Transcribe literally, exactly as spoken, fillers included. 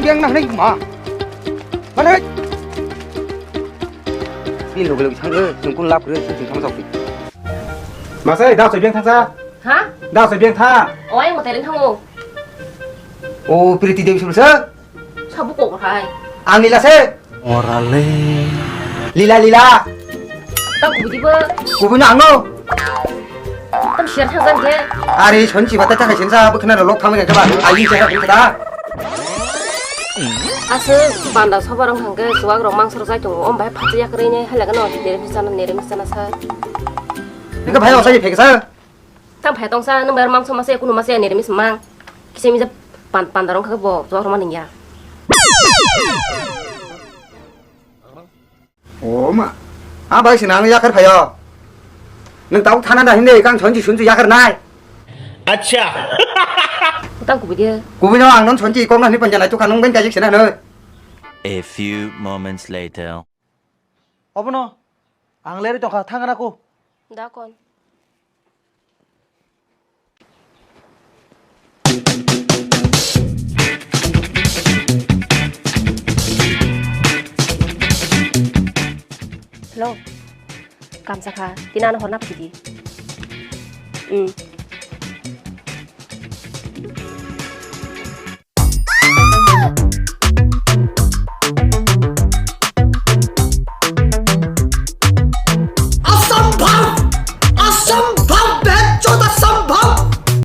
Beng na hwnwi ma. Mana hai. Bini loge loge thangwi chwng kun lab kwrwi chwng thangma chokphi. Masa da chai beng thangsa? Ha? Da chai beng thang. Oi mo teren thango. O Priti Devi sumsa. Sabu kok hai. Ang Lila se. Orale. Lila, Lila. Tang kubui dibo. Kubui no ang no. Tam siar thang jan ke. Are sonchi bata ta kasin sa bukna lok thang jan ba. Ali se ta. Ase panda sobarong hangke suwak rok mangso rok sai tongo. Om bai phatsa yakrei ne halaga no nere misana nere misana sa. Nika bhai osai phek sa. Tang phai tongsa, nwng bayar mangso masa ya, kunu masa ya, nirmis mang. Kisa misa pan-, pandarong kha bo, jor ma ningya. O ma. A bai sina ang yakar phayo. Nwng tau thana da hinde kang sonji sunji yakar nai. Acha. Tang kubui dia. Kubui no ang non sonji kong nani panja nai tukha nwng ben kajik sina noi. A few moments later. Obono ang leri tongkha thangana ku. Da kon. Hello. Kamsa kha, tini ano horna phidi. Hmm.